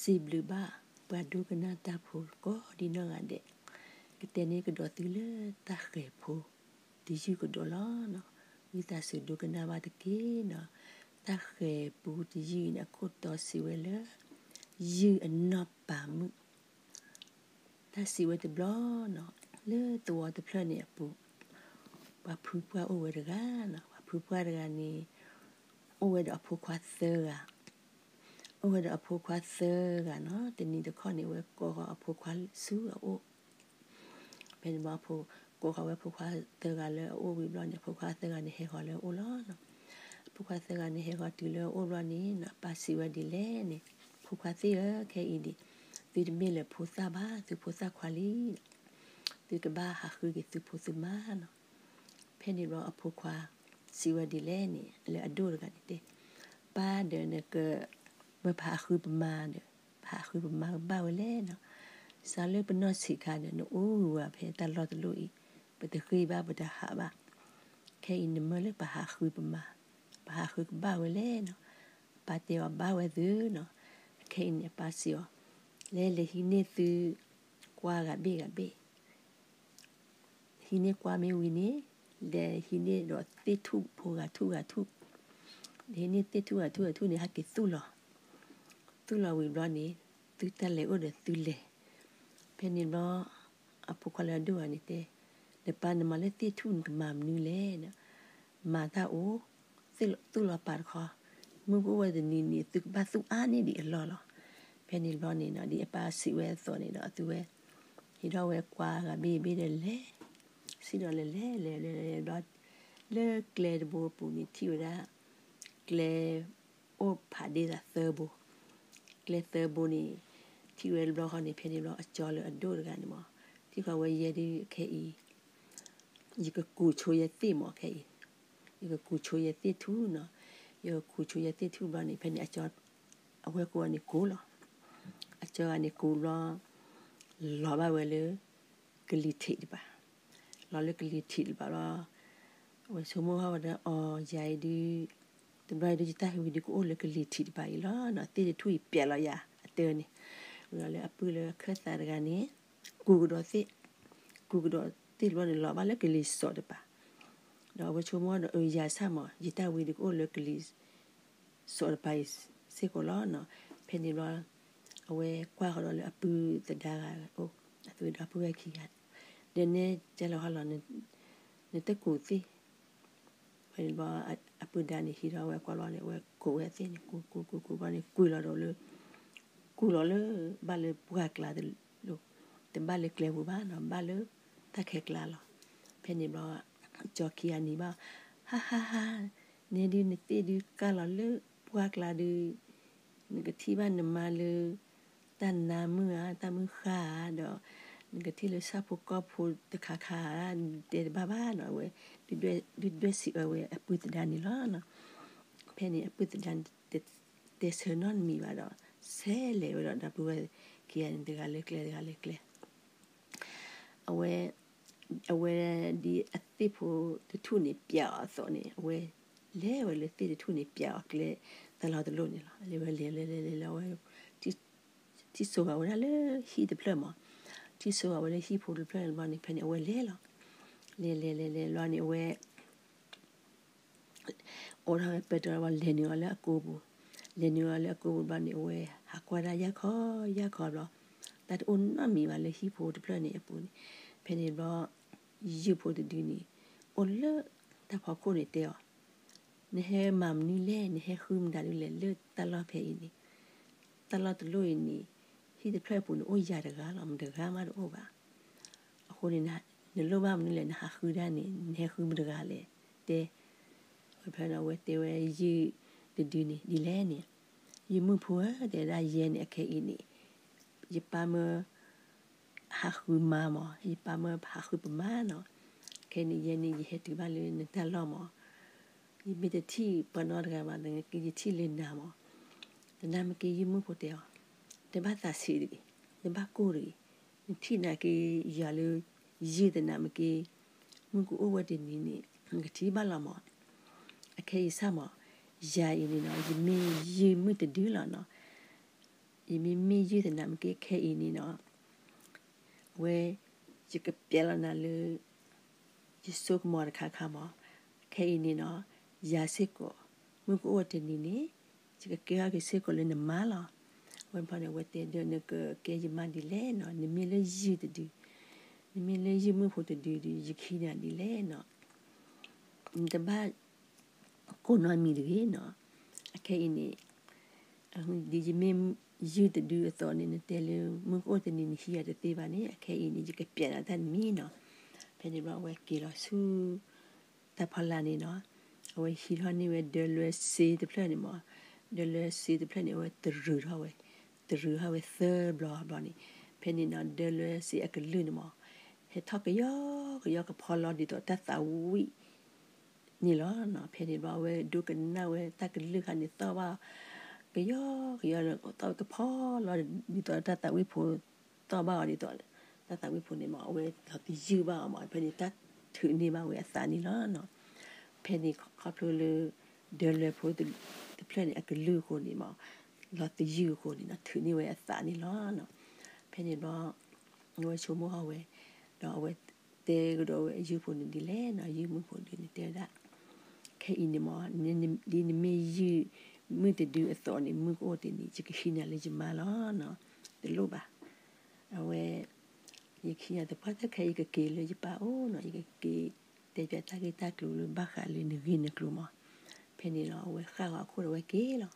စံးဘျုးဘၣ်ပှၤဒိကနၣ်တၢ်ဖိကိးဒံနီၢ်ဂၤဒဲး, ကတဲန့ၢ်ကဒီးသုလၢတၢ်ဃဲၤဖိတယုၢ်ကဒီးလီၤ. ဝံသးစူၤဒိကနၣ်ဘၣ်တက့ၢ်နီၤ. တၢ်ဃဲၤပူတယုၢ်အံၤန့ၣ် အခိၣ်တီစံးဝဲလၢ ယုၢ်အနီၢ်ပၤမုၣ် တၢ်စံးဝဲတဘျီနီၤ, လၢသဝီတဖျၢၣ်န့ၣ်အပူၤ, ပှၤဖုပှၢ်အိၣ်ဝဲတဂၤနီၤ. ပှၤဖုပှၢ်တဂၤန့ၣ် အိၣ်ဝဲဒီးအဖိခွါသၢဂၤ, အိၣ်ဝဲဒီးအဖိခွါသၢဂၤနီၤ. တနံၤတခီန့ၣ် အဝဲကိးဃီၤအဖိခွါဆူအအိၣ် ဖဲန့ၣ်ဘျီ ကိးဃီၤဝဲဖိခွါသၢဂၤလၢအအိၣ်ဝံၤဘျီန့ၣ် အဖိခွါသၢဂၤန့ၣ် ဟဲဃီၤလၢအအိၣ်လီၤ. အဖိခွါသၢဂၤန့ၣ် ဟဲဃီၤတုၤလၢအအိၣ်ဘျီန့ၣ်နီၤ, အပၢ်စံးဝဲဒ်လဲၣ်န့ၣ်, ဖိခွါသ့ၣ်ဧၢ, ခဲအံၤန့ၣ် သုတမ့ၢ်လၢၤဖိသၣ်ဘၣ်, သုဖိသၣ်ခွါလံ. သုကဘၣ်ဟးဃုက့ၤသုဖိသုမါနီၤ. ဖဲန့ၣ်ဘျီအဖိခွါစံးဝဲဒ်လဲၣ်န့ၣ်, လၢအဒိၣ်တဂၤန့ၣ်တဲ, ပၢ်ဒီးနက ပဟးဃုပမါဒီး ပဟးဃုပမါကဘၣ်ဝဲလဲၣ်နီၤ. စးလၢပနီၢ်ဆံးခါဒီး နအိၣ်ဂုၤဝဲဖဲတၢ်လီၢ်တလီၢ်အံၤ, ပတဃ့ဘၣ်ပတဟးဘၣ်. ခဲအံၤနမၢလၢပဟးဃုပမါ, ပဟးဃုကဘၣ်ဝဲလဲၣ်နီၤ. ပၢ်တဲအီၤဘၣ်ဝဲသုနီၤ. ခဲအံၤန့ၣ် အပၢ်စံးအီၤ, လဲၤလဲၤဟံးန့ၢ်သုကွၢ်ဂၤဘ့ၣ်ဂၤဘ့ၣ် ဟံးန့ၢ်ကွၢ်မ့ၢ်ဝံၤန့ၣ်, လဲၤဟံးန့ၢ်ဒီးသ့ၣ်ထူၣ်ဖိဂၤထူၣ်ဂၤထူၣ်, လဲၤဟံးန့ၢ်သ့ၣ်ထူၣ်ဂၤထူၣ်ဂၤထူၣ်န့ၣ် ဟဲက့ၤသူၣ်လီၤ. သူၣ်လီၤဝံၤဘျီန့ၣ်, သုတၢ်လဲၤအိၣ်ဒီးသုလဲၤ. ဖဲန့ၣ်ဘျီ အဖိခွါလၢအဒိၣ်ဂၤန့ၣ်တဲ, နပၢ်နမၤလၢသ့ၣ်ထူၣ်နကမၤမနုၤလဲၣ်. မၤတၢ်အိၣ်, သူၣ်လီၤပာ်တခီ, မုၢ်ကအိၣ်ဝဲတနံၤန့ၣ် သုကဘၣ်သူၣ်အါန့ၢ်ဒံးအလီၢ်လီၤ. ဖဲန့ၣ်ဘျီန့ၣ်နီၤ, ဒ်အပၢ်စံးဝဲအသိးန့ၣ်ဒီး အသုဝဲ ဟံးထီၣ်ဝဲကွၢ်ဂၤဘ့ၣ်ဘ့ၣ်ဒီးလဲၤ, စံးဒီးလဲၤလဲၤလဲၤလဲၤလဲၤဘျီ, လၢကျဲတဘိပူၤန့ၣ် ထံၣ်ဝဲဒၣ် ကျဲ အိၣ်ဖးဒ့သးသၢဘိ, ကျဲသၢဘိန့ၣ် ထံၣ်ဝဲတဘျီဃီန့ၣ် ဖဲန့ၣ်ဘျီအကၠီလၢအဒိၣ်တဂၤန့ၣ်မး, ထံၣ်ဃီဝဲယဲဒုးခဲအံၤ ယကကူးဆိယဲသ့ၣ်မးခဲအံၤ, ယကကူးဆိယဲသ့ၣ်ထူၣ်နီၤ, ယကကူးဆိယဲသ့ၣ်ထူၣ်ဘျီန့ၣ် ဖဲန့ၣ်အကၠီ အဝဲကိးန့ၣ်ကူးလီၤ. အကၠီဂၤန့ၣ်ကူးဘျီ လီၤဘၣ်ဝဲလၢ ကလံၤထံးတပၤ, လီၤလၢကလံၤထံးတပၤလီၤ. အဝဲဆိကမိၣ်ဟီဝဲဒၣ်အီၤ ယၤအံၤဒုး တဘျီအံၤဒုး ယတၢ်ဟဲဝံၤဒုး ကအိၣ်လၢကလံၤထံးတပၤအံၤလီၤနီၤ, သ့ၣ်တထူၣ်အံၤပျဲးလီၤယၤအတၢ်န့ၣ်, ဝံၤလီၤလၢအပုၢ်လၢအခၢၣ်သးတဂၤန့ၣ် ကူးကဒီးသ့ၣ်, ကူးကဒီးသ့ၣ်တဘျီန့ၣ် လီၤဘၣ်လၢကလံၤစိးတပၤ, ဒီးအဝဲဆိကမိၣ်ဒီး အၢ ယၤဆၣ်မး ယတၢ်ဝံၤဒုး ကအိၣ်လၢကလံၤ စိးတပၤအံၤစ့ၢ်ကီးလီၤနီၤ. ဖဲန့ၣ်ဘျီ အဝဲကွၢ်ဃီဒီးလၢအပုၢ်သဒါဂၤအိၣ်, အသုဝဲဒီးအပုၢ်ဝဲၢ်ခံဂၤ, ဒီးနဲကဲလီၤဟီလီၤ, နတကူးသ့ၣ်, ဖဲန့ၣ်ဘျီ အပုၢ်ဒါန့ၣ် ဟံးထီၣ်ဝဲကွၢ်ဘျီန့ၣ် အဝဲကူးဝဲသ့ၣ်န့ၣ် ကူးကူးကူးကူးဘျီန့ၣ် ကွံာ်လီၤဒီးလၢ ကူးလီၤလၢ ဘၣ်လၢပှၢ်ကျါတလိၤ, တဘၣ်လၢကျဲပူၤဘၣ်နီၤ, ဘၣ်လၢတၢ်ခဲကျါလီၤ. ဖဲန့ၣ်ဘျီ ကၠီခံဂၤန့ၣ်ဘၣ်, ဟါဟါဟါ, နဲဒုးနသ့ၣ်ဒုးကၢ်လီၤလၢပှၢ်ကျါဒုး နကထံၣ်ဘၣ်နမါလၢ တၢ်နါမုၢ်ဧါ, တၢ်မုၢ်ဃၢ်ဧါ, ဒီး နကထံၣ်လၢဆၣ်ဖိကီၢ်ဖိတခါခါဧါ, တဲတဘၣ်ဘၣ်နီၤ, အဝဲ ဒုးဒွဲၣ်စံးအၢဝဲအပုၢ်သဒါန့ၣ်လီၤ. ဖဲန့ၣ်အပုၢ်သဒါန့ၣ် တတဲဆၢနီတမံၤဘၣ်ဒီး ဆဲးလဲၤဝဲဒီး ဒီပုၢ်ဝဲၢ်ခံဂၤန့ၣ် တဂၤလၢကျဲ တဂၤလၢကျဲ အဝဲ အဝဲဒ်အသ့ၣ်ဖိတထူၣ်န့ၣ် ပျဲအီၤအသိးန့ၣ် အဝဲလဲၤဝဲလၢသ့ၣ်တထူၣ်န့ၣ် ပျဲအီၤကျဲတၢ်လီၢ်တလီၢ်န့ၣ်လီၤ. လဲၤဝဲလဲၤလဲၤလဲၤလဲၤလဲၤ အဝဲ ထံၣ်စိာ်ဃာ်ဝဲဒၣ်လၢဟံၣ်တဖျၢၣ်မး, ထံၣ်စိာ်ဃာ်ဝဲလၢဟံၣ်ဖိတဖျၢၣ်န့ၣ်ဘျီန့ၣ် ဖဲန့ၣ်အဝဲလဲၤလီၤ. လဲၤလဲၤလဲၤလဲၤဘျီန့ၣ် အဝဲ အိးထီၣ်ဝဲပဲတြီဘျီ လဲၤနုာ်အီၤလၢအကိပူၤ, လဲၤနုာ်အီၤလၢအကိပူၤဘျီန့ၣ် အဝဲဟးကွၢ်ဒၣ်ယၢ်ခီယၢ်ခီဘျီ, တၢ်တအိၣ်နီတမံၤဘၣ်လၢဟံၣ်ဖိတဖျၢၣ်န့ၣ်အပူၤန့ၣ်, ဖဲန့ၣ်ဘျီ ယုၢ်ဖိတဒုန့ၣ် အိၣ်လၢတၢ်ဖီခိၣ်န့ၣ်တဲအီၤ, နဟဲမၤမနုၤလဲၣ်, နဟဲဃုမတၤဒ်လဲၣ် လၢတၢ်လီၢ်ဖဲအံၤန့ၣ်, တၢ်လီၢ်တလီၢ်အံၤန့ၣ် ဟံၣ်တဖျၢၣ်အပူၤန့ၣ် အိၣ်ယၤတဂၤလီၤ, မတဂၤမးတအိၣ်ဘၣ်. အဃိန့ၣ် နလိၣ်ဘၣ်မနုၤလဲၣ်, နဟးဃုဒၣ်န့ၣ် နဟဲဃုမတဂၤလဲၣ်, တဲ ဝဲဖဲန့ၣ် အဝဲတဲဝဲယုၢ်တဒုန့ၣ် ဒ်လဲၣ်န့ၣ်, ယုၢ်မုၣ်ဖိဧၢ, တဲဒၣ်ယဲန့ၣ် အခဲအံၤန့ၣ် ယပၢ်မၢဟးဃုမါမး, ယပၢ်မၢဟးဃုပမါနီၤ, ခဲအံၤန့ၣ် ယဲန့ၣ် ယဟဲတုၤဘၣ်လၢနတၢ်လီၢ်မး, ယမ့ၢ်တထံၣ်ပှၤနီတဂၤဘၣ် နက့ယထံၣ်လၢနၤမး, တနာ်မ့ၢ်က့ယုၢ်မုၣ်ဖိတဲအီၤ, တဘၣ်သးဆံးတဂ့ၤ, တဘၣ်ကိၢ်တဂ့ၤ, နထံၣ်နာ်က့ယၤလၢ ယုၢ်တနာ်မ့ၢ်က့, မုၢ်ကအိၣ်ဝဲတနံၤန့ၣ် နကထံၣ်ဘၣ်လီၤမး, အခဲအံၤဆၣ်မး, ယၤအံၤန့ၣ်နီၤ ယမ့ၢ်ယုၢ်မုၣ်တဒုလီၤနီၤ ယမ့မ့ၢ်ယုၢ်သနာ်က့ ခဲအံၤန့ၣ်နီၤ, အဝဲ ယကပျဲလီၤနၤလၢ ယစိကမီၤတခါခါမး, ခဲအံၤန့ၣ်နီၤ, ယၤစ့ၢ်ကီး မုၢ်ကအိၣ်တနံၤန့ၣ် ယကကဲထီၣ်က့ၤစ့ၢ်ကီးလၢနမါလီၤ. အဝဲန့ၣ် အဝဲတဲဒီး နကကဲယမါဒ်လဲၣ်နီၤ, နမ့ၢ်လၢယုၢ်တဒု, နမ့ၢ်လၢယုၢ်မုၣ်ဖိတဒုဒီး ယကဟံးနၤဒ်လဲၣ်နီၤ, နတဘၣ် ကိးနီၢ်မံၤတဂ့ၤနီၤ. အခဲအံၤန့ၣ် ဒ်ယမ့ၢ်ယုၢ်တဒုအသိးန့ၣ် နတဲလၢ မုၢ်ကအိၣ်တနံၤနဟံးယၤတသ့ဘၣ်န့ၣ် အခဲအံၤန့ၣ် ယကပျဲနၤတၢ်တမံၤနီၤ. ဖဲန့ၣ်ဘျီ အဝဲက့ၤလီၤဆူ တၢ်ဖီလာ်န့ၣ်နီၤ, အဝဲဟံးထီၣ်န့ၢ်ဝဲဒၢလွဲစ့တဖျၢၣ်န့ၣ်မး, ဒၢလွဲစ့တဖျၢၣ်န့ၣ် အဝဲတရူးထီၣ်ဝဲ, တရူးထီၣ်ဝဲသၢဘျီဘျီန့ၣ်, ဖဲန့ၣ်နီၤ ဒၢလွဲစ့အကလုၢ်န့ၣ်မး ဟဲထီၣ်ကယီကယီကဖီလီၤဒ်သိးတၢ်သးဝံၣ် န့ၣ်လီၤ. ဖဲန့ၣ်ဘျီ အဝဲဒိကနၣ်ဝဲတၢ်ကလုၢ်ခါန့ၣ်သီၣ်ဘၣ် ကယီကယီ သီၣ်ဝဲကဖီလီၤ ဒ်သိးတၢ်သးဝံၣ်ဖိ သီၣ်ဘၣ်အီၤဒ်သိး တၢ်သးဝံၣ်ဖိန့ၣ်မး အဝဲလီၤသယုၢ်ဘၣ်အီၤမး ဖဲန့ၣ်တၢ်ထုးန့ၢ်ဘၣ်ဝဲအသးန့ၣ်လီၤ. ဖဲန့ၣ်ခီဖျိလၢ ဒၢလွဲဖိတဖျၢၣ်န့ၣ် အကလုၢ်အဃိန့ၣ်မး လီၤသယုၢ်အဃိန့ၣ်နီၤ ထုးန့ၢ်ဝဲအသးန့ၣ်လီၤ. ဖဲန့ၣ်ဘျီ အဝဲဆိကမိၣ်ထီၣ်ဝဲ ဒီးအဝဲတဲကဒီးဝဲအယုၢ်ဖိန့ၣ်ဒ်လဲၣ်နီၤ, ယုၢ်မုၣ်ဖိဒုန့ၣ်တဲဝဲဒၣ် ခဲအံၤန့ၣ်မး ဒ်နမ့ၢ်ယုၢ်မုၣ်တဒုအသိးန့ၣ် မုၢ်ကအိၣ်တနံၤ ယကဟံးနၤလၢယမါလီၤနီၤ, တလိၣ်ဘၣ်. အဝဲ ယကဟံးနၤသပှၢ်တၢၢ်ခဲအံၤ ယကက့ၤလၢယပၢ်အိၣ်နီၤ, ယကက့ၤတဲပၠးတၢ်ဂ့ၢ်တၢ်ကျိၤလၢဘၣ်ဃးလၢနဂ့ၢ်နကျိၤမး. ဖဲန့ၣ်ဒီး အဝဲဃၣ်ဂီၤအခိၣ်ဒီးအဝဲက့ၤလီၤ.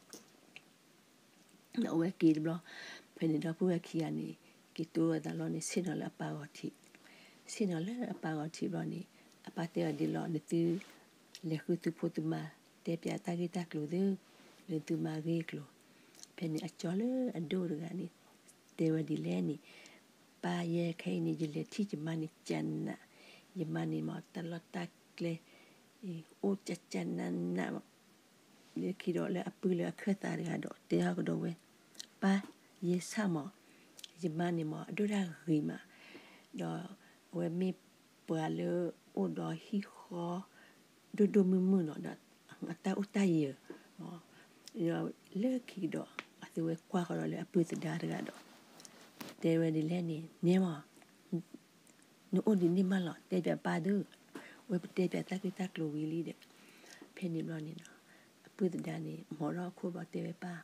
ဒီးအဝဲက့ၤတဘျီ ဖဲန့ၣ်ဒီပုၢ်ဝဲၢ်ခံဂၤန့ၣ် က့ၤတိဝဲသးလီၤန့ၣ် ဆ့ၣ်နီၤလၢအပၢ်ဂီၤထံး, ဆ့ၣ်နီၤလၢအပၢ်ဂီၤထံးဘျီန့ၣ် အပၢ်တဲအီၤဒ်လီၤ နသု လဲၤဃုသုဖိသုမါ တဲပၠးတၢ်ဂ့ၢ်တၢ်ကျိၤသု လၢသုမါဂ့ၢ်ကျိၤ. ဖဲန့ၣ်အကၠီလၢအဒိၣ်တဂၤန့ၣ် တဲဝဲဒ်လဲၣ်န့ၣ်, ပၢ်ယဲခဲအံၤန့ၣ် ယလဲၤထံၣ်ယမါန့ၣ်ကနး, ယမါန့ၣ်မး တၢ်လီၢ်တၢ်ကျဲ အိၣ်ကနးနးနး လၢခံဒီးလၢအပုၢ်လၢအခၢၣ်သးတဂၤဒီး တဲဟီၣ်ကဒီးဝဲ, ပၢ်ယဲဆၣ်မး, ယမါန့ၣ်မး အဒိၣ်တၢ်ဂ့ၤမး, ဒီးအဝဲမ့ၢ်ပှၤလၢအိၣ်ဒီးဟံၣ်ဃီ ဒိၣ်ဒိၣ်မုၢ်မုၢ်နီၤ ဒီးအတၢ်အိၣ်တၢ်ယၢၤ လၢခံကဒီး အသုဝဲကွၢ်ဃီဒီးလၢအပုၢ်သဒါတဂၤဒီး တဲဝဲဒ်လဲၣ်န့ၣ် နဲမး နအိၣ်ဒ်န့ၣ်မးလီၤ တဲပၠးပၢ်သု, ဝဲပတဲပၠးတၢ်ဂ့ၢ်တၢ်ကျိၤဝံၤလံဒီး, ဖဲန့ၣ်ဘျီန့ၣ်နီၤ အပုၢ်သဒါန့ၣ် မိာ်ထီၣ်အခိၣ်ဘျီတဲဝဲပၢ်,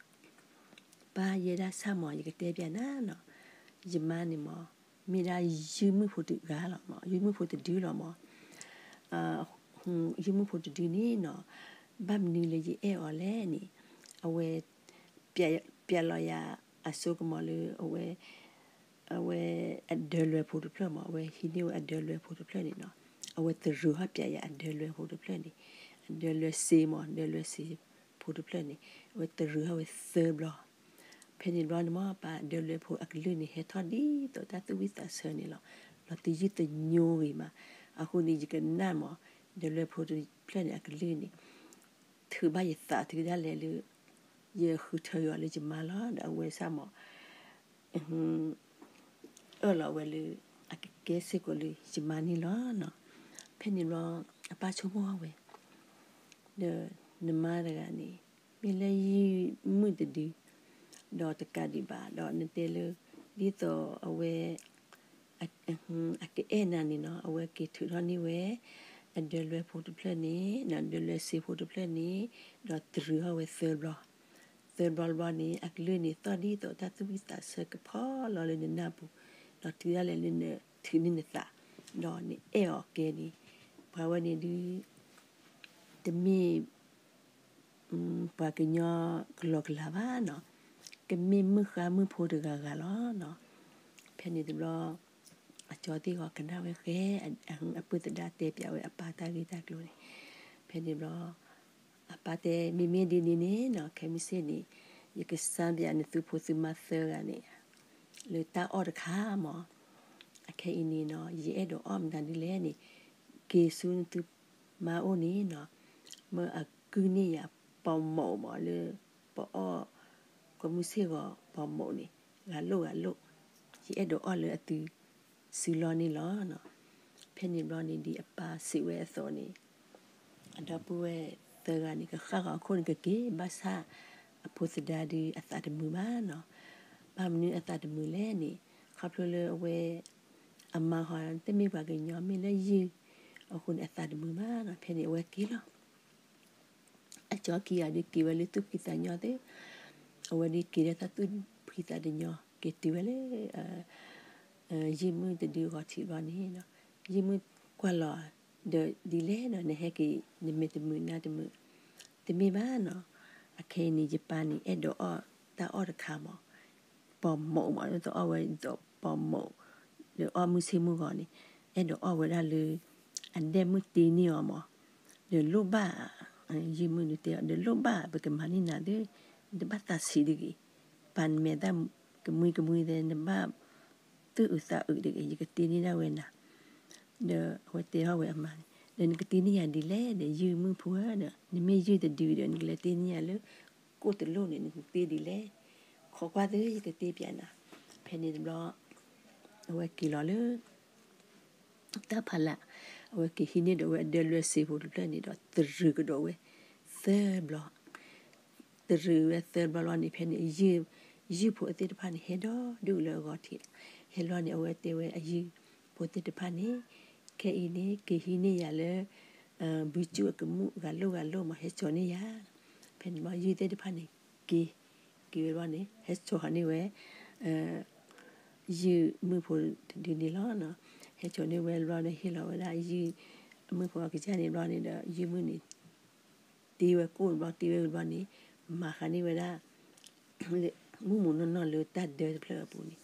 ပၢ်ယဲဒၣ်ဆၣ်မး ယကတဲပၠးနၤနီၤ, ယမါန့ၣ်မး မ့ၢ်ဒၣ်ယုၢ်မုၣ်ဖိတဂၤလီၤမး, ယုၢ်မုၣ်ဖိတဒုလီၤမး, ယုၢ်မုၣ်ဖိတဒုန့ၣ်နီၤ ဘၣ်မနုၤလၢယအဲၣ်အီၤလဲၣ်န့ၣ်, အဝဲ ပျးလီၤယၤအစိကမီၤလၢအဝဲ အဝဲအဒၢလွဲဖိတဖျၢၣ်မး, အဝဲဟံးန့ၢ်ဝဲအဒၢလွဲဖိတဖျၢၣ်န့ၣ်နီၤ, အဝဲတရူးဟီၣ်ပၠးယၤအဒၢလွဲဖိတဖျၢၣ်န့ၣ်, အဒၢလွဲစ့မး ဒၢလွဲစ့ဖိတဖျၢၣ်န့ၣ် အဝဲတရူးဟီၣ်ဝဲသၢဘျီ. ဖဲန့ၣ်ဘျီန့ၣ်မး ပၢ်ဒၢလွဲဖိအကလုၢ်န့ၣ် ဟဲထီၣ်ဒ်သိးတၢ်သူၣ်ဝံၣ်သးဆၢန့ၣ်လီၤ. လီၤသယုၢ်သညိဂ့ၤမး, အဃိန့ၣ် ယကနၣ်မး ဒၢလွဲဖိတဖျၢၣ်န့ၣ်အကလုၢ်န့ၣ် ထုးဘၣ်ယသးထုးဒၣ်လဲာ်လၢ ယဃုထၢအီၤလၢယမါလီၤ. ဒီးအဝဲဆၣ်မး အၢၣ်လီၤဝဲလၢ အကကဲစ့ၢ်ကီးလၢယမါန့ၣ်လီၤ. ဖဲန့ၣ်ဘျီ အပၢ်ဆိကမိၣ်ဝဲ ဒီးနမါတဂၤန့ၣ် မ့ၢ်လၢယုၢ်မုၣ်တဒု ဒီးတကးဒံးဘၣ် ဒီးနတဲလၢ ဒ်သိးအဝဲ အကအဲၣ်နၤန့ၣ်နီၤ အဝဲက့ၤထုးထီၣ်န့ၢ်ဝဲ အဒၢလွဲဖိတဖျၢၣ်န့ၣ် ဒၢလွဲစ့ဖိတဖျၢၣ်န့ၣ် ဒီးတရူးထီၣ်ဝဲသၢဘျီ သၢဘျီတဘျီန့ၣ် အကလုၢ်န့ၣ်သီၣ်ဒ်သိးတၢ်သူၣ်ဝံၣ်သးဆၢကဖီလီၤလၢနနၢ်ပူၤ ဒီးထုးဒၣ်လဲာ်လၢနထုးန့ၢ်နသး ဒီးနအဲၣ်အီၤကဲန့ၣ် ပှၤဝဲန့ၣ်ဒုး တမ့ၢ် ပှၤကညီကလီကလီဘၣ်နီၤ, ကမ့ၢ်မုၣ်ဃါမုၣ်ဖိတဂၤဂၤလီၤနီၤ. ဖဲန့ၣ်တဘျီ အကၠီသ့ၣ်ဂီၤကနၣ်ဝဲဃဲ အပုၢ်သဒါတဲပၠးဝဲအပၢ်တၢ်ဂ့ၢ်တၢ်ကျိၤန့ၣ်, ဖဲန့ၣ်တဘျီ အပၢ်တဲ မ့မ့ၢ်ဒ်န့ၣ်န့ၣ်နီၤ ခဲမုၢ်ဆ့ၣ်န့ၣ် ယကစၢ်ပၠးနသုဖိသုမါသၢဂၤန့ၣ် လၢတၢ်အီၣ်တခါမး, အခဲအံၤန့ၣ်နီၤ ယအဲၣ်ဒိးအီၣ်မတၤဒ်လဲၣ်န့ၣ် က့ၤဆူနသုမါအိၣ်န့ၣ်နီၤ မၢအကုၢ်န့ၢ်ယၤပိာ်မိၣ်မးလၢ ပအီၣ် ကွဲမုၢ်ဆ့ၣ်ဂီၤပိာ်မိၣ်န့ၣ် ဂၤလိၣ်ဂၤလိၣ် ယအဲၣ်ဒိးအီၣ်လၢအသုစုလီၢ်န့ၣ်လီၤ. ဖဲန့ၣ်ဘျီန့ၣ်ဒ်အပၢ်စံးဝဲအသိးန့ၣ် အဒီပုၢ်ဝဲၢ်သၢဂၤန့ၣ် ကဃၣ်ဂီၤအခိၣ်န့ၣ်ကက့ၤ ဘၣ်ဆၣ်အဖိသဒါဒုးအသးတမုာ်ဘၣ်နီၤ. ဘၣ်မနုၤအသးတမုာ်လဲၣ်န့ၣ်, ခီဖျိလၢအဝဲ အမါဟီ တမ့ၢ်ပှၤကညီ မ့ၢ်လၢယုၢ်အဃိန့ၣ် အသးတမုာ်ဘၣ်နီၤ. ဖဲန့ၣ်အဝဲက့ၤလီၤ. အကၠီခံဂၤဒုးက့ၤဝဲလၢသူၣ်ဖှံသးညီသ့ၣ်, အဝဲဒုးက့ၤလၢတၢ်သူၣ်ဖှံသးညီ က့ၤတုၤဝဲလၢ ယုၢ်မုၣ်တဒုအဂီၤထံးဘျီန့ၣ်, ယုၢ်မုၣ်ကွၢ်လီၤ, ဒီးဒ်လဲၣ်နီၤ နဟဲက့ၤ နမဲာ်တမုာ်နါတမုာ်, တမ့ၢ်ဘၣ်နီၤ, အခဲအံၤန့ၣ် ယပၢ်န့ၣ် အဲၣ်ဒိးအီၣ်တၢ်အီၣ်တခါမး, ပိာ်မုၣ်မး တအီၣ်ဝဲဒီးပိာ်မုၣ်, ဒီးအီၣ်မုၢ်ဆ့မုၢ်ဂီၤန့ၣ်, အဲၣ်ဒိးအီၣ်ဝဲဒၣ်လၢ အဒဲမုၣ်တ့န့ၢ်အီၤမး, ဒီးလိၣ်ဘၣ်, ယုၢ်မုၣ်ဒုးတဲအီၤ ဒီးလိၣ်ဘၣ် ပကမၤန့ၢ်နၤသ့, နတဘၣ်သးဆံးတဂ့ၤ, ပာ်နမဲာ်သၣ်ကမှံကမှံသ့ နဘၣ်သူၣ်အုးသးအုးတဂ့ၤ, ယကတ့န့ၢ်ဒၣ်ဝဲနၤ, ဒီးအဝဲတဲထီၣ်ဝဲအမါန့ၣ် ဒီးနကတ့န့ၢ်ယၤဒ်လဲၣ်ဒီး ယုၢ်မုၣ်ဖိဧၢဒီး နမ့ၢ်ယုၢ်တဒုဒီး နကလဲၤတ့န့ၢ်ယၤလၢ ကိၣ်တလိၣ်န့ၣ် နကတ့ဒ်လဲၣ်, ခိးကွၢ်သု ယကတ့ပျးနၤ. ဖဲန့ၣ်တဘျီ အဝဲက့ၤလီၤလၢ တၢ်ဖးလၢ်, အဝဲက့ၤဟံးန့ၢ်ဒီးဝဲအဒၢလွဲစ့ဖိတဖျၢၣ်န့ၣ်ဒီး တရူးကဒီးဝဲသၢဘျီ, တရူးဝဲသၢဘျီလီၤန့ၣ် ဖဲန့ၣ် ယုၢ်ဖိအသ့ၣ်တဖၣ်န့ၣ် ဟဲဒီဒူၣ်လၢအဂီၤထံး, ဟဲလီၤန့ၣ် အဝဲတဲဝဲအယုၢ်ဖိသ့ၣ်တဖၣ်န့ၣ်, ခဲအံၤန့ၣ် က့ၤဟံးန့ၢ်ယၤလၢ ဘုကၠူၣ်အကမူၣ်ဂၤလိၣ်ဂၤလိၣ်မး ဟဲစိာ်န့ၢ်ယၤ, ဖဲန့ၣ်ဘျီယုၢ်သ့ၣ်တဖၣ်န့ၣ် က့ၤ, က့ၤဝဲဘျီန့ၣ် ဟဲစိာ်ဃီန့ၢ်ဝဲ ယုၢ်မုၣ်ဖိတဒုန့ၣ်လီၤ. ဟဲစိာ်န့ၢ်ဝဲဘျီန့ၣ် ဟ့ၣ်လီၤဝဲဒၣ်ယုၢ်မုၣ်ဖိအကစၢ်န့ၣ်ဘျီန့ၣ်ဒီး ယုၢ်မုၣ်န့ၣ် တ့ဝဲကိၣ်ဘျီ တ့ဝဲဘျီန့ၣ် မၤဃာ်န့ၢ်ဝဲဒၣ် မုၢ်မုၢ်နီၢ်နီၢ်လၢတၢ်ဒၢတဖျၢၣ်အပူၤန့ၣ်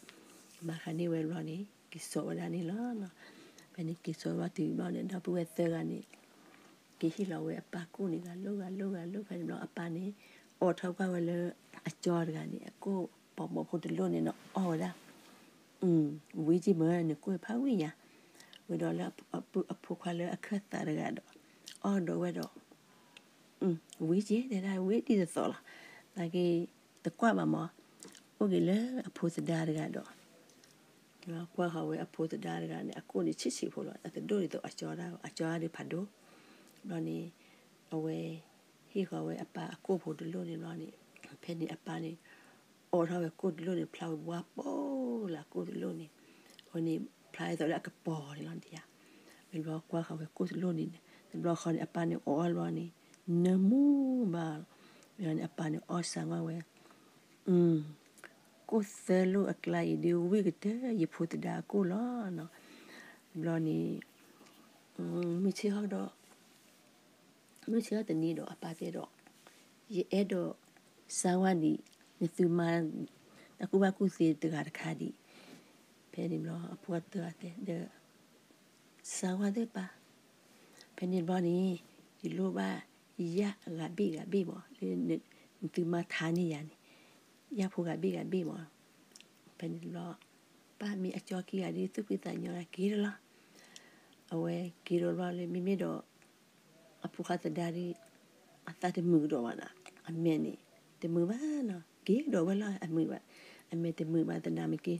မၤဃာ်န့ၢ်ဝဲဘျီန့ၣ် က့ၤစိာ်ဝဲဒၣ်န့ၣ်လီၤ. ဖဲန့ၣ်က့ၤစိာ်ဝဲတုၤဘျီန့ၣ် ဒီပုၢ်ဝဲၢ်သၢဂၤန့ၣ် က့ၤဟ့ၣ်လီၤဝဲအပၢ်ကိၣ်န့ၣ် ဂၤလိၣ်ဂၤလိၣ်ဂၤလိၣ် ဖဲန့ၣ်ဘျီအပၢ်န့ၣ် အိးထီၣ်ကွၢ်ဝဲလၢအကၠီတဂၤန့ၣ် အကိၣ်ပိာ်မုၣ်ဖိတလိၣ်န့ၣ်ဒီးအီၣ်ဝဲဒၣ် ဝံၤက့ၤမၢနကိၣ်ဖးဝံၣ်ညါ ဝဲဒီးလၢအဖိခွါလၢအခၢၣ်သးတဂၤဒီး အီၣ်ဒီးဝဲဒီး ဝံၤက့ၤတဲဒၣ်ဝံၤဒ်သိးသိးလီၤ. သနာ်က့ တကွၢ်ဘၣ်မး အိၣ်က့ၤလၢအဖိသဒါတဂၤဒီး ကွၢ်ဃီၤဝဲအဖိသဒါတဂၤန့ၣ် အကိၣ်န့ၣ်ဆံးဆံးဖိလီၤ အတဒိၣ်ဒ်သိးအကၠီဒၣ် အကၠီဒၣ်ဒုးဖးဒိၣ် ဘျီန့ၣ် အဝဲ ဟ့ၣ်ဃီၤဝဲအပၢ်အကိၣ်ဖိတလိၣ်န့ၣ်ဘျီန့ၣ် ဖဲန့ၣ်အပၢ်န့ၣ် အိးထီၣ်ဝဲကိၣ်တလိၣ်န့ၣ် ဖျါဝဲဝါပိလၢကိၣ်တလိၣ်န့ၣ် အဝဲန့ၣ် ဖျါဒ်သိးလၢအကပီၤန့ၣ်လီၤဒံးဧါ. ဝံၤဘျီကွၢ်ဃီၤဝဲကိၣ်တလိၣ်န့ၣ် တဘျီဃီန့ၣ် အပၢ်န့ၣ်အိးအီၣ်ဘျီန့ၣ် နၢမူဘၣ်လီၤ. ဝံၤန့ၣ် အပၢ်န့ၣ်အီၣ်စၢ်ဝဲ ကိၣ်သၢလိၣ်အကျါအံၤဒုး ဝံၣ်ကတၢၢ်ယဖိသဒါအကိၣ်လီၤ. ဘျီန့ၣ် မုၢ်ဆ့ၣ်ဟီၣ်ဒီး မုၢ်ဆ့ၣ်ဟီၣ်တနံၤဒီး အပၢ်တဲဒီး ယအဲၣ်ဒိးစါဝါဒံး နသုမါ တၢ်ကူၣ်ဘၣ်ကူၣ်သ့တဂၤတခါဒံး. ဖဲန့ၣ်ဘျီ အဖိခွါသၢဂၤတဲဒီး စါဝါသ့ၣ်ပၢ်, ဖဲန့ၣ်ဘျီန့ၣ် ယလိၣ်ဘၣ်ယၣ်ဂၤဘ့ၣ်ဂၤဘ့ၣ်မး လၢနသုမါထါန့ၢ်ယၤန့ၣ် ယၣ်ဖိဂၤဘ့ၣ်ဂၤဘ့ၣ်မး. ဖဲန့ၣ်တဘျီ ပၢ်မ့ၢ်အကၠီခံဂၤဒုး သူၣ်ဖှံသးညီက့ၤလီၤ. အဝဲက့ၤလီၤဘျီလၢ မ့မ့ၢ်ဒီး အဖိခွါသဒါဒုး အသးတမုာ်ကဒီးဘၣ်နီၤ, အမဲာ်န့ၣ် တမုာ်ဘၣ်နီၤ, က့ၤကဒီးဝဲလီၤ အမုာ်ဘၣ်, အမဲာ်တမုာ်ဘၣ်သနာ်မ့ၢ်က့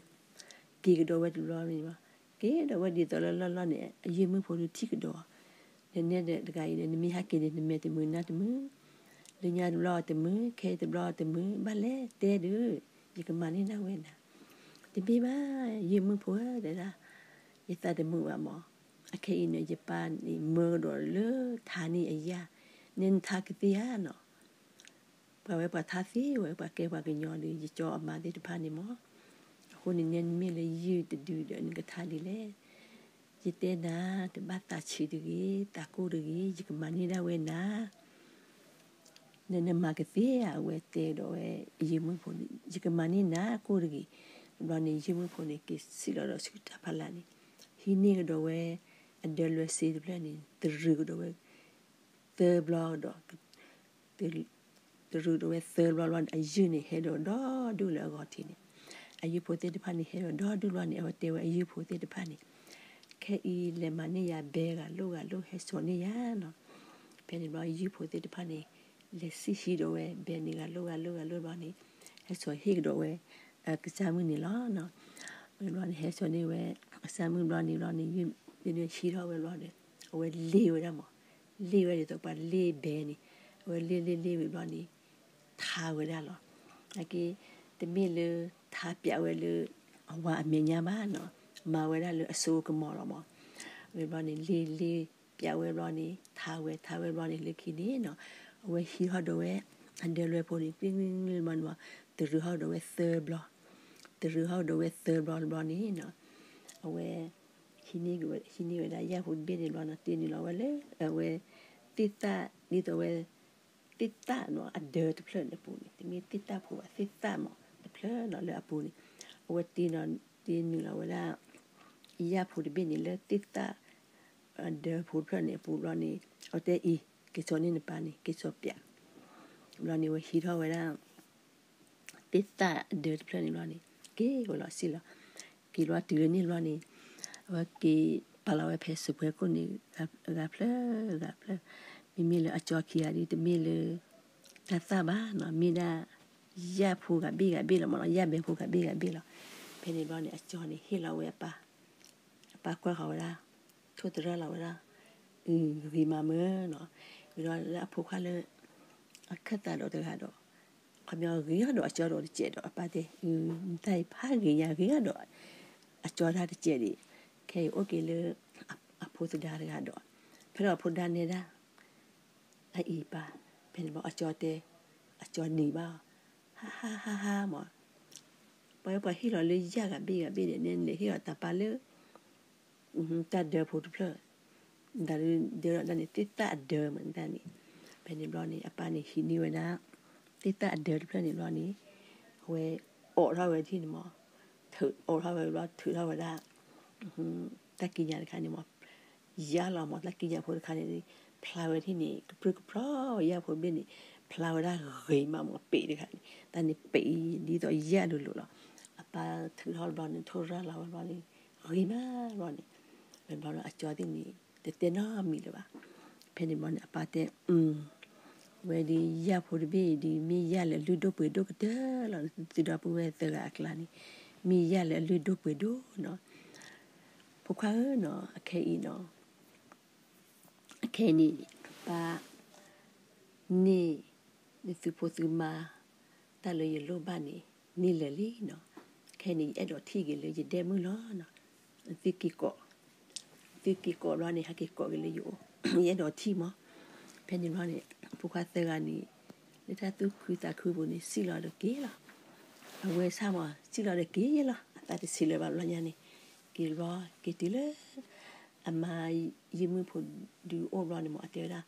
က့ၤကဒီးဝဲတဘျီန့ၣ်လီၤ. က့ၤကဒီးဝဲဒ်သိးလၢလီၢ်လီၢ်န့ၣ် အယုၢ်မုၣ်ဖိဒုးထံၣ်ကဒီး, နနဲဒၣ်တဂၤအံၤဒီး နမ့ၢ်ဟဲက့ၤန့ၣ် နမဲာ်တမုာ်နါတမုာ်, လၢညါတဘျီတမုာ် ခဲအံၤတဘျီတမုာ် ဘၣ်လဲၣ်တဲဒုး ယကမၤန့ၢ်ဒၣ်ဝဲနၤ, တမ့ၢ်ဘၣ် ယုၢ်မုၣ်ဖိဧၢ တဲဒၣ်, ယသးတမုာ်ဘၣ်မး, အခဲအံၤန့ၣ် ယပၢ်န့ၣ်မၢကဒီးလၢထါန့ၢ်အယၢ်, နဲနထါကသ့ဧါနီၤ ပှၤဝဲပှၤထါသ့ဝဲ ပှၤကဲပှၤကညီဒီး ယကၠီအမါသ့ၣ်တဖၣ်န့ၣ်မး, အဃိန့ၣ် နဲနမ့ၢ်လၢယုၢ်တဒုဒီး နကထါဒ်လဲၣ်, ယတဲနၤ တဘၣ်သးဆံးတဂ့ၤ, သးကိၢ်တဂ့ၤ, ယကမၤန့ၢ်ဒၣ်ဝဲနၤ နနမၤကသ့ဧါ, အဝဲတဲဒီးဝဲ ယုၢ်မုၣ်ဖိန့ၣ် ယကမၤန့ၢ်နၤကိၢ်တဂ့ၤ. တဘျီန့ၣ် ယုၢ်မုၣ်ဖိန့ၣ် က့ၤစံၣ်လီၤဒီးဆူတၢ်ဖးလၢ်န့ၣ် ဟံးန့ၢ်ကဒီးဝဲ အဒၢလွဲစ့တဖျၢၣ်န့ၣ် တရူးကဒီးဝဲ သၢဘျီဒီး တရူးကဒီးဝဲသၢဘျီဘျီန့ၣ် အယုၢ်န့ၣ်ဟဲဒီးဒီဒူၣ်လၢအဂီၤထံးန့ၣ်, အယုၢ်ဖိသ့ၣ်တဖၣ်န့ၣ် ဟဲဒီးဒီဒူၣ်ဘျီန့ၣ် အဝဲတဲဝဲအယုၢ်ဖိသ့ၣ်တဖၣ်န့ၣ် ခဲအံၤလဲၤမၤန့ၢ်ယၤဘဲဂၤလိၣ်ဂၤလိၣ် ဟဲစိာ်န့ၢ်ယၤနီၤ. ဖဲန့ၣ်ဘျီ ယုၢ်ဖိသ့ၣ်တဖၣ်န့ၣ် လဲၤစံၣ်ဟံးဒီးဝဲဘဲန့ၣ် ဂၤလိၣ်ဂၤလိၣ်ဂၤလိၣ်ဘျီန့ၣ် ဟဲစိာ်ဟ့ၣ်ကဒီးဝဲ ကစၢ်မုၣ်န့ၣ်လီၤ. ဝံၤဘျီန့ၣ် ဟဲစိာ်န့ၢ်ဝဲ ကစၢ်မုၣ်ဘျီန့ၣ်ဘျီန့ၣ် ယုၢ်ဟံးထီၣ်ဝဲဘျီဒီး အဝဲလ့ၢ်ဝဲဒၣ်မး, လ့ၢ်ဝဲဒ်သိးပှၤလ့ၢ်ဘဲန့ၣ်, အဝဲလ့ၢ်လ့ၢ်လ့ၢ်ဝံၤဘျီန့ၣ် ထါဝဲဒၣ်လီၤ. နာ်က့ တမ့ၢ်လၢ ထါပျးဝဲလၢ အဝၤအမဲာ်ညါဘၣ်နီၤ, မၤဝဲဒၣ်လၢအစိကမီၤလီၤမး. ဝဲဘျီန့ၣ် လ့လ့ပျးဝဲဘျီန့ၣ် ထါဝဲ ထါဝဲဘျီန့ၣ် လၢခံန့ၣ်နီၤ, အဝဲဟံးထီၣ်ဒီးဝဲ အဒၢလွဲဖိန့ၣ် ကျ့ကျ့ကျ့ဘျီန့ၣ်မး, တရူးထီၣ်ဒီးဝဲသၢဘျီ, တရူးထီၣ်ဒီးဝဲသၢဘျီဘျီန့ၣ်နီၤ, အဝဲ ဟံးန့ၢ်ဝဲဒၣ်ယၢ်ဖိတဘ့ၣ်န့ၣ်ဘျီနီၤ, တ့နုာ်လီၤဝဲလၢ အဝဲ သ့ၣ်သၣ် ဒ်သိးဝဲ သ့ၣ်သၣ်နီၤ အဒၢတဖျၢၣ်န့ၣ်အပူၤန့ၣ်, တမ့ၢ်သ့ၣ်သၣ်ဖိဘၣ်, သ့ၣ်သၣ်မးတဖျၢၣ်နီၤလၢအပူၤန့ၣ်, အဝဲတ့နီၤ တ့နုာ်လီၤဝဲဒၣ် ယၢ်ဖိတဘ့ၣ်န့ၣ် လၢသ့ၣ်သၣ် အဒၢဖိတဖျၢၣ်န့ၣ်အပူၤဘျီန့ၣ်, အဝဲတဲအံၤ က့ၤစိာ်န့ၢ်နပၢ်န့ၣ် က့ၤစိာ်ပျး, ဘျီန့ၣ် အဝဲဟံးထီၣ်ဝဲဒၣ် သ့ၣ်သၣ်အဒၢတဖျၢၣ်န့ၣ်ဘျီန့ၣ် က့ၤဝဲလီၤစံၣ်လီၤ. က့ၤဘျီတုၤလၢန့ၣ်ဘျီန့ၣ် အဝဲက့ၤပာ်လီၤဝဲဖဲစပှဲခိၣ်န့ၣ် ဂၤဖျၢၣ်ဂၤဖျၢၣ်, မ့မ့ၢ်လၢအကၠီခံဂၤဒ်တမ့ၢ်လၢ တၢ်သၣ်ဘၣ်နီၤ, မ့ၢ်ဒၣ် ယၢ်ဖိဂၤဘ့ၣ်ဂၤဘ့ၣ်လီၤမးနီၤ, ယၢ်ဘဲဖိဂၤဘ့ၣ်ဂၤဘ့ၣ်လီၤ. ဖဲန့ၣ်ဘျီန့ၣ် အကၠီန့ၣ်ဟ့ၣ်လီၤဝဲအပၢ်, အပၢ်ကွၢ်ဃီၤဝဲဒၣ် ထိၣ်သရၣ်လီၤဝဲဒၣ်, အဂ့ၤမးမၢ်နီၤ, ဝံၤဒီးလၢအဖိခွါလၢ အခၢၣ်သးဒီးတဂၤဒီး ခီပညီဂ့ၤထီၣ်ဒီးအကၠီဒီးတစဲးဒီး အပၢ်တဲ နတၢ်အံၤဖးဂ့ၤညါဂ့ၤထီၣ်ဒီး အကၠီတၢ်တစဲးဒံး, ခဲအံၤအိၣ်က့ၤလၢ အဖိသဒါတဂၤဒီး ဖဲဒီးအဖိသဒါနဲဒၣ် အအံၤပၢ်, ဖဲန့ၣ်ဘျီအကၠီတဲ အကၠီနံၤဘၣ်, ဟါဟါဟါဟါမး, ပှၤပှၤဟ့ၣ်လီၤလၢယၢ်ဂၤဘ့ၣ်ဂၤဘ့ၣ်ဒီး နဲနလဲၤဟ့ၣ်လီၤတၢ်ပၢ်လၢ တၢ်ဒၢဖိတဖျၢၣ်, တၢ်ဒၢဒၢဒၣ်န့ၣ် သ့ၣ်သၣ်အဒၢမးတၢ်န့ၣ်, ဖဲန့ၣ်ဘျီန့ၣ် အပၢ်န့ၣ်ဟံးန့ၢ်ဝဲဒၣ် သ့ၣ်သၣ်အဒၢတဖျၢၣ်န့ၣ်ဘျီန့ၣ်, အဝဲအိးထီၣ်ဝဲဒၣ်န့ၣ်မး, ထုးအိးထီၣ်ဝဲဘျီ ထုးထီၣ်ဝဲဒၣ် တၢ်ကံးညာ်တခါန့ၣ်မး, ယါလီၤမး တၢ်ကံးညာ်ဖိတခါန့ၣ်, ဖျါဝဲဒၣ်န့ၣ် ကပြုၢ်ကပြီၤ ယၢ်ဖိတဘ့ၣ်န့ၣ်, ဖျါဝဲဒၣ်ဂ့ၤမးမး ပံးတခါန့ၣ်, တၢ်န့ၣ်ပံး ဒ်သိးယၢ်လိၤလိၤလီၤ. အပၢ်ထုးထီၣ်ဘျီန့ၣ် ထိၣ်ရၢ်လီၤဝဲဘျီန့ၣ် ဂ့ၤမးဘျီန့ၣ်, ဝဲဘျီဒီးအကၠီသ့ၣ်န့ၣ် တတဲနီတမံၤလၢၤဘၣ်. ဖဲန့ၣ်ဘျီန့ၣ် အပၢ်တဲ ဝဲဒ်ယၢ်ဖိတဘ့ၣ်အံၤဒ် မ့ၢ်ယၢ်လၢအလုၢ်ဒိၣ်ပှ့ၤဒိၣ်ကတၢၢ်လီၤ. သုဒီပုၢ်ဝဲၢ်သၢဂၤအကျါန့ၣ် မ့ၢ်ယၢ်လၢအလုၢ်ဒိၣ်ပှ့ၤဒိၣ်နီၤ. ဖိခွါဧၢနီၤ, အခဲအံၤနီၤ, အခဲအံၤန့ၣ် ပၢ် န့ၢ် နသုဖိသုမါ တၢ်လၢယလိၣ်ဘၣ်န့ၣ် န့ၢ်လၢာ်လံနီၤ. ခဲအံၤန့ၣ် ယအဲၣ်ဒိးထံၣ်က့ၤလၢယဒဲမုၣ်လီၤနီၤ. သုက့ၤကိး, သုက့ၤကိးဘျီန့ၣ် ဟဲက့ၤကိးက့ၤလၢယအိၣ်, ယအဲၣ်ဒိးထံၣ်မး. ဖဲန့ၣ်ဘျီန့ၣ် ဖိခွါသၢဂၤန့ၣ် လၢတၢ်သူၣ်ခုသးခုပူၤန့ၣ် စံၣ်လီၤဒီးက့ၤလီၤ. အဝဲဆၣ်မး စံၣ်လီၤဒီးက့ၤလီၤ. အသးတဆံးလၢၤဘၣ်ဘျီညါန့ၣ်, က့ၤဘျီ က့ၤတုၤလၢ အမါယံာ်မုၣ်ဖိဒုးအိၣ်ဘျီန့ၣ်မး အတဲဝဲဒၣ်,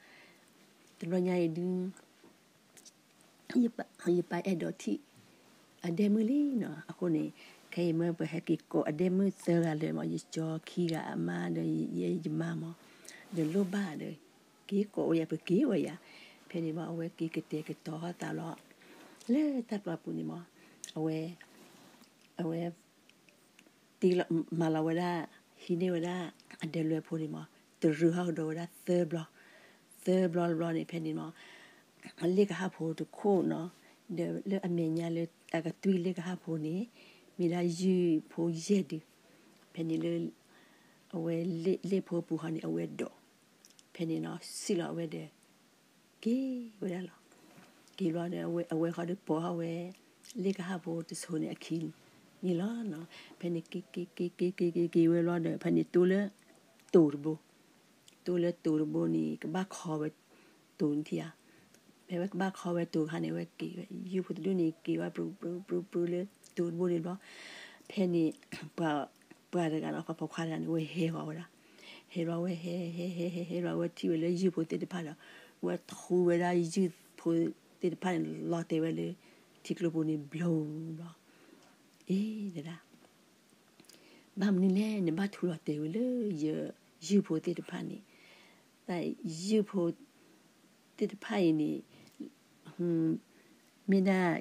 တဘျီညါအံၤဒုး ယပၢ်အဲၣ်ဒိးထံၣ် အဒဲမုၣ်လံနီၤ. အဃိန့ၣ် ခဲအံၤမ့ၢ်ပှၤဟဲက့ၤကိးအဒဲမုၣ်သၢဂၤလၢာ်မး, ယကၠီခံဂၤအမါဒီးယဲယမါမး, ဒီးလိၣ်ဘၣ်ဒီး က့ၤကိးဝဲယၤ ပက့ၤဝဲယၤ. ဖဲန့ၣ်ဘျီ အဝဲက့ၤကတဲာ်ကတီၤအသးလီၤ. လၢတၢ်ပျီပူၤန့ၣ်မး အဝဲ အဝဲ တ့လီၤ မၤလီၤဝဲဒၣ် ဟံးန့ၢ်ဝဲဒၣ် အဒဲလွဲဖိန့ၣ်မး တရူးဟီၣ်ကဒီးဝဲဒၣ်သၢဘျီ, သၢဘျီတဘျီန့ၣ် ဖဲန့ၣ်မး လ့ၣ်ကဟၣ်ဖိတခိၣ်နီၤ, ဒီးလၢအမဲာ်ညါလၢအကသွံၣ်လ့ၣ်ကဟၣ်ဖိန့ၣ် မ့ၢ်ဒၣ်ယုၢ်ဖိယဲၢ်ဒု, ဖဲန့ၣ်လၢ အဝဲလ့ၣ်ဖိပူၤဟီန့ၣ် အဝဲဒိး, ဖဲန့ၣ်နီၤ စံၣ်လီၤအဝဲဒီး က့ၤဝဲဒၣ်လီၤ. က့ၤဘျီဒီး အဝဲဃီဒီးပိာ်ထီၣ်ဝဲ လ့ၣ်ကဟၣ်ဖိတစိၤန့ၣ်အခံန့ၣ်လီၤနီၤ. ဖဲန့ၣ်က့ၤက့ၤက့ၤက့ၤက့ၤက့ၤက့ၤဝဲဘျီဒီး ဖဲန့ၣ်တိလၢ တိၤတဘိ, တိလၢတိၤတဘိန့ၣ် ကဘၣ်ခီဝဲတိၤန့ၣ်ထံဧါ. ဖဲဝဲကဘၣ်ခီဝဲတိၤအခါန့ၣ် ဝဲက့ၤဝဲ ယုၢ်ဖိတဒူၣ်န့ၣ် က့ၤဝဲပြူပြူပြူပြူလၢတိၤတဘိန့ၣ်ဘျီ, ဖဲန့ၣ် ပှၤတဂၤနီၤ ပှၤပိာ်ခွါတဂၤန့ၣ် ဝဲဟဲဃီၤဝဲဒၣ်, ဟဲဘျီဝဲဟဲဟဲဟဲဟဲဟဲဘျီ ဝဲထံၣ်ဝဲလၢယုၢ်ဖိသ့ၣ်တဖၣ်ဒီး ဝဲထူဝဲဒၣ်ယုၢ်ဖိသ့ၣ်တဖၣ်န့ၣ် လီၤတဲာ်ဝဲလၢ ထံကျိပူၤန့ၣ်ဘျီဘျီ, အ့ တဲဒၣ် ဘၣ်မနုၤလဲၣ် နဘၣ်ထူလီၤတဲာ်ဝဲလၢယယုၢ်ဖိသ့ၣ်တဖၣ်န့ၣ်, တၢ်ယုၢ်ဖိသ့ၣ်တဖၣ်အံၤန့ၣ် မ့ၢ်ဒၣ်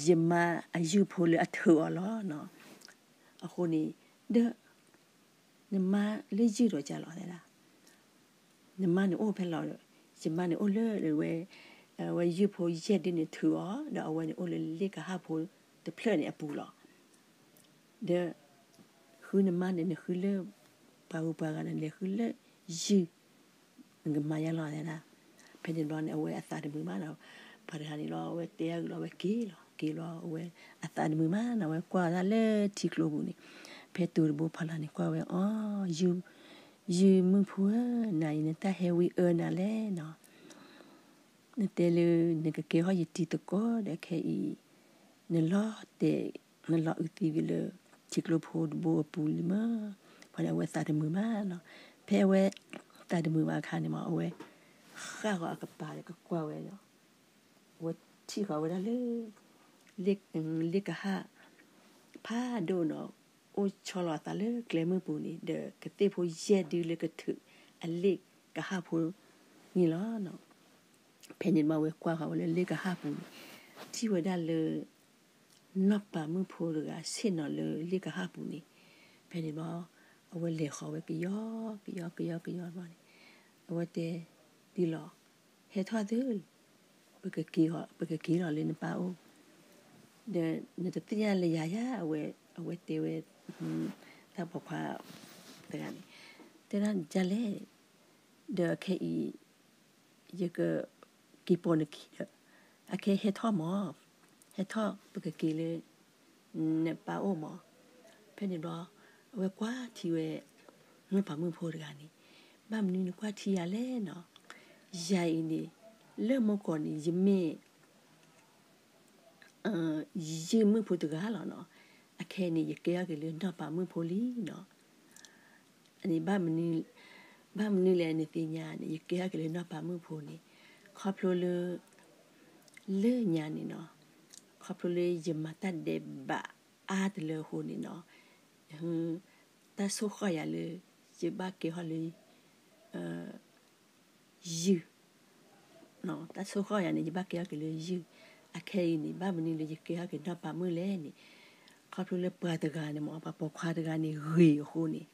ယမါအယုၢ်ဖိလၢအထုးအီၤလီၤနီၤ. အဃိန့ၣ် ဒီး နမါလၢယုၢ်ဒီးကလီၤတဲဒၣ် နမါန့ၣ်အိၣ်ဖဲလဲၣ်ဒီး ယမါန့ၣ်အိၣ်လၢဝဲ ဝဲယုၢ်ဖိယဲၢ်ဒုန့ၣ်ထုးအီၤ ဒီးအဝဲန့ၣ်အိၣ်လၢလ့ၣ်ကဟၣ်ဖိတဖျၢၣ်န့ၣ်အပူၤလီၤ. ဒီး ဃုနမါန့ၣ် နဃုလၢ ပှၤဂုၤပှၤဂၤန့ၣ် လဲၤဃုလၢယုၢ် နကမၤယါလီၤတဲဒၣ်. ဖဲန့ၣ်ဘျီန့ၣ် အဝဲအသးတမုာ်ဘၣ်ဒီး ပှၤတဂၤန့ၣ်လီၤ အဝဲတဲအဂ့ၢ်လီၤ အဝဲက့ၤလီၤ. အဝဲက့ၤဘျီ အဝဲအသးတမုာ်မးနီၤ, အဝဲကွၢ်တၢ်လၢထံကျိပူၤန့ၣ်, ဖဲတိၤတဘိဖီလာ်န့ၣ် ကွၢ်ဝဲအီၤ, ယုၢ်မုၣ်ဖိဧၢ, နၤအံၤ နတၢ်ဟဲဝံအၢနၤလဲၣ်နီၤ, နတဲလၢ နကကဲထီၣ်ယတံၤသကိးဒီး ခဲအံၤ နလီၤတဲာ် နလီၤအုးသံဝံၤလၢ ထံကျိဖိတဘိအပူၤလံမး, ဖဲန့ၣ် အဝဲသးတမုာ်ဘၣ်နီၤ, ဖဲအဝဲသးတမုာ်ဘၣ်အခါန့ၣ်မး အဝဲ ဃၣ်ဃီၤအကပၤဒီးကကွၢ်ဝဲဒီး အဝဲထံၣ်ဃီၤဝဲဒၣ်လၢ လ့ၣ်ကဟၣ် ဖးဒိၣ်နီၤ, အိၣ်ဆီလီၤအသးလၢကျဲမုၢ်ပူၤန့ၣ် ဒီးကသ့ၣ်ဖိယဲၢ်ဒုလၢကထုးအလ့ၣ်ကဟၣ်ဖိန့ၣ်လီၤ. ဖဲန့ၣ်ဘျီ အဝဲကွၢ်ဃီၤဝဲလၢလ့ၣ်ကဟၣ်ပူၤန့ၣ်, ထံၣ်ဝဲဒၣ်လၢ နီၢ်ပၤမုၣ်ဖိတဂၤဆ့ၣ်နီၤလၢလ့ၣ်ကဟၣ်ပူၤန့ၣ်, ဖဲန့ၣ်ဘျီ အဝဲလဲၤဃီၤဝဲကယီကယီကယီကယီဘျီန့ၣ်, အဝဲတဲဒ်လီၤ, ဟဲထီၣ်သု, ပကက့ၤလီၤလၢနပၢ်အိၣ်, ဒီးနတသ့ၣ်ညါလၢယၤယၤ, အဝဲတဲဝဲ တၢ်ပိာ်ခွါတဂၤန့ၣ်, တဲဒၣ်ဒ်လဲၣ်, ဒီးခဲအံၤ ယကက့ၤပိာ်နခံဒီး, အခဲဟဲထီၣ်မး, ဟဲထီၣ် ပကက့ၤလၢ နပၢ်အိၣ်မး. ဖဲန့ၣ်ဘျီ အဝဲကွၢ်ထံဝဲ နီၢ်ပၤမုၣ်ဖိတဂၤန့ၣ်, ဘၣ်မနုၤနကွၢ်ထံယၤလဲၣ်နီၤ, ယၤအံၤန့ၣ် လၢမူကီၢ်န့ၣ် ယမ့ၢ် ယုၢ်မုၣ်ဖိတဂၤလီၤနီၤ, အခဲအံၤန့ၣ် ယကဲထီၣ်က့ၤလၢနီၢ်ပၤမုၣ်ဖိလံနီၤ. ဘၣ်မနုၤလဲၣ်နသ့ၣ်ညါန့ၣ် ယကဲထီၣ်က့ၤလၢနီၢ်ပၤမုၣ်ဖိန့ၣ်, ခီဖျိလၢ လၢညါန့ၣ်နီၤ, ခီဖျိလၢယမၤတၢ်ဒဲးဘးအါတလၢအဃိန့ၣ်နီၤ, တၢ်ဆိၣ်ဃီၣ်ယၤလၢ ယဘၣ်ကဲထီၣ်လၢ ယုၢ်, တၢ်ဆိၣ်ဃီၣ်ယၤန့ၣ် ယဘၣ်ကဲထီၣ်က့ၤလၢယုၢ်, အခဲအံၤန့ၣ် ဘၣ်မနုၤလၢယကဲထီၣ်က့ၤနီၢ်ပၤမုၣ်လဲၣ်န့ၣ်, ခီဖျိလၢပှၤတဂၤန့ၣ်မး ပှၤပိာ်ခွါတဂၤန့ၣ်ဂ့ၤအဃိန့ၣ်,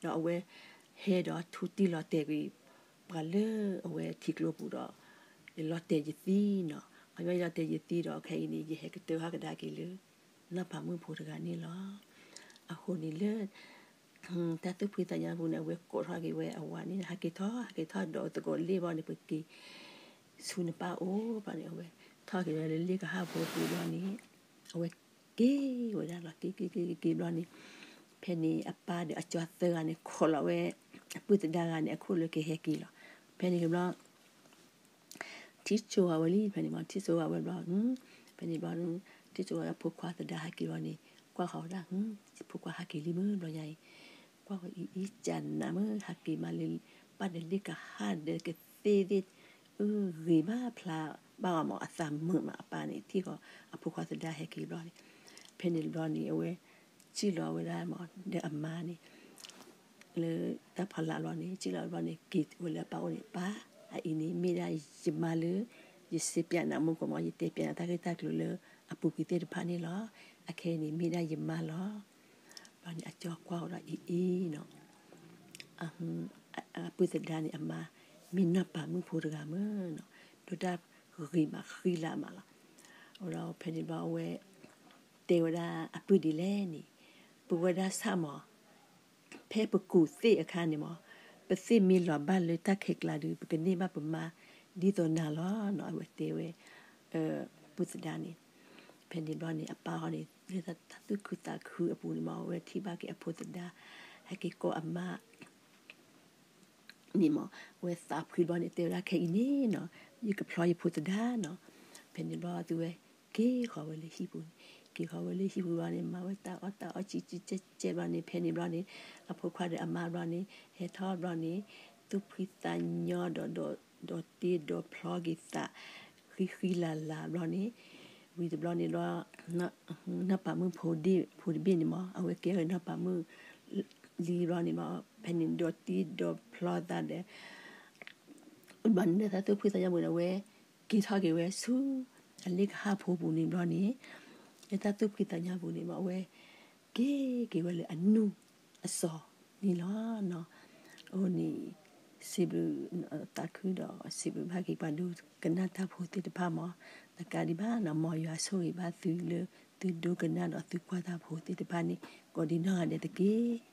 ဒီးအဝဲဟဲဒီးထူတံၢ်လီၤတဲာ်ကွံာ် ပှၤလၢအဝဲထံကျိပူၤဒီး ယလီၤတဲာ်ယသံနီၤ, ခီဖျိလီၤတဲာ်ယသံဒီး ခဲအံၤန့ၣ် ယဟဲကတၢၢ်ဟီၣ်ကဒါက့ၤလၢ နီၢ်ပၤမုၣ်ဖိတဂၤန့ၣ်လီၤ. အဃိန့ၣ်လၢ တၢ်သူၣ်ဖှံသးညီပူၤန့ၣ် အဝဲကိးထီၣ်က့ၤဝဲအဝၤန့ၣ် ဟဲက့ၤထီၣ် ဟဲက့ၤထီၣ်ဒီးသကိးလ့ၣ်ဘျီန့ၣ် ပက့ၤဆူနပၢ်အိၣ်ဘျီန့ၣ် အဝဲထီၣ်က့ၤဝဲလၢလ့ၣ်ကဟၣ်ဖိပူၤဘျီန့ၣ် အဝဲက့ၤဝဲဒၣ်လီၤ က့ၤက့ၤက့ၤက့ၤဘျီန့ၣ် ဖဲန့ၣ်အပၢ်ဒီးအကၠီသၢဂၤန့ၣ် ခိးလီၤဝဲ အပုၢ်သဒါဂၤန့ၣ် အခိၣ်လၢကဟဲက့ၤလီၤ. ဖဲန့ၣ်ဘျီ ထံၣ်ကၠိဝဲလံ ဖဲန့ၣ်ဘျီ ထံၣ်ကၠိဝဲဘျီ ဖဲန့ၣ်ဘျီ ထံၣ်ကၠိဝဲအဖိခွါသဒါဟဲက့ၤဘျီန့ၣ် ကွၢ်ဃီၤဝဲဒၣ် ဖိခွါဟဲက့ၤလံမ့ၢ်ဘျီညါအံၤ ကွၢ်ဝဲအံၤအံၤ ကနးမ့ၢ်ဟဲက့ၤမးလၢ ပၢ်ဒီးလ့ၣ်ကဟၣ်ဒီးကသ့ၣ်သ့ၣ် အဂ့ၤဘၣ်ဖျါဘၣ်အီၤမး အသးမုာ်မး အပၢ်န့ၣ် ထံၣ်ဃီၤအဖိခွါသဒါဟဲက့ၤဘျီန့ၣ် ဖဲန့ၣ်ဘျီန့ၣ် အဝဲ စံၣ်လီၤဝဲဒၣ်မး ဒီးအမါန့ၣ် လၢတၢ်ဖီလာ်ဘျီန့ၣ် စံၣ်လီၤဘျီန့ၣ် က့ၤဝဲလၢအပၢ်အိၣ်န့ၣ် ပၢ် အအံၤန့ၣ် မ့ၢ်ဒၣ်ယမါလၢ ယစံးပျးနၤမူကီၢ်မး ယတဲပျးနၤတၢ်ဂ့ၢ်တၢ်ကျိၤလၢအပူၤကွံာ်သ့ၣ်တဖၣ်န့ၣ်လီၤ. အခဲအံၤန့ၣ် မ့ၢ်ဒၣ်ယမါလီၤ. ဘျီန့ၣ် အကၠီကွၢ်ဝဲဒီးအံၤအံၤနီၤ အပုၢ်သဒါန့ၣ် အမါ မ့ၢ်နီၢ်ပၤမုၣ်ဖိတဂၤမ့ၢ်နီၤ ဒိၣ်တၢ်ဂ့ၤမးဃံလၤမးလီၤ. အဝဲဒီးဖဲန့ၣ်ဘျီအဝဲ တဲဝဲဒၣ်အပုၢ်ဒ်လဲၣ်န့ၣ် ပဝဲဒၣ်ဆၣ်မး ဖဲပကူးသ့ၣ်အခါန့ၣ်မး ပသ့ၣ်မ့ၢ်လီၤဘၣ်လၢတၢ်ခဲကျါဒီး ပကန့ၢ်ဘၣ်ပမါဒ်သိးနၤလီၤနီၤ အဝဲတဲဝဲ ပုၢ်သဒါန့ၣ် ဖဲန့ၣ်ဘျီန့ၣ် အပၢ်ဟီန့ၣ် လၢတၢ်သူၣ်ခုသးခုအပူၤန့ၣ်မး အဝဲထံၣ်ဘၣ်က့ၤအဖိသဒါ ဟဲက့ၤကိးအမါ န့ၣ်မး အဝဲသးဖှံဘျီန့ၣ် တဲဝဲဒၣ်ခဲအံၤန့ၣ်နီၤ ယကဖျီယဖိသဒါနီၤ ဖဲန့ၣ်ဘျီသုဝဲ က့ၤဃီၤဝဲလၢဟံၣ်ပူၤန့ၣ် က့ၤဃီၤဝဲလၢဟံၣ်ပူၤဘျီန့ၣ် မၤဝဲတၢ်အီၣ်တၢ်အီကၠံကၠံကၠဲကၠဲဘျီန့ၣ် ဖဲန့ၣ်ဘျီန့ၣ် အဖိခွါဒီးအမါဘျီန့ၣ် ဟဲထီၣ်ဘျီန့ၣ် သူၣ်ဖှံသးညီဒီး ဒီးတ့ဒီးဖျီက့ၤသး ဃံဃံလၤလၤဘျီန့ၣ် ဝံၤတဘျီန့ၣ်ဘျီ နီၢ်ပၤမုၣ်ဖိဒ့ၣ်ဖိတဘ့ၣ်န့ၣ်မး အဝဲကဲထီၣ်က့ၤနီၢ်ပၤမုၣ် လံဘျီန့ၣ်ဘျီ ဖဲန့ၣ်ဒီးတ့ဒီးဖျီသးဒီး ဘျီန့ၣ် တၢ်သူၣ်ဖှံသးညီပူၤန့ၣ် အဝဲက့ၤထီၣ်က့ၤဝဲဆူ အလ့ၣ်ကဟၣ်ဖိပူၤန့ၣ်ဘျီန့ၣ် လၢတၢ်သူၣ်ဖှံသးညီပူၤန့ၣ်ဘျီ အဝဲက့ၤက့ၤဝဲလၢအနူၢ်အစီၤန့ၣ်လီၤ. အဃိန့ၣ် စံးဘျုးသးခုဒီး စံးဘျုးဘၣ်က့ၤပှၤဒိကနၣ်တၢ်ဖိသ့ၣ်တဖၣ်မး တကးဒံးဘၣ်နီၤ မ်ယွၤဆိၣ်ဂ့ၤဘၣ်သုလၢ သုဒိကနၣ်ဒီးသုကွၢ်တၢ်ဖိသ့ၣ်တဖၣ်န့ၣ် ကိးဒံနီၢ်ဂၤဒဲးတက့ၢ်.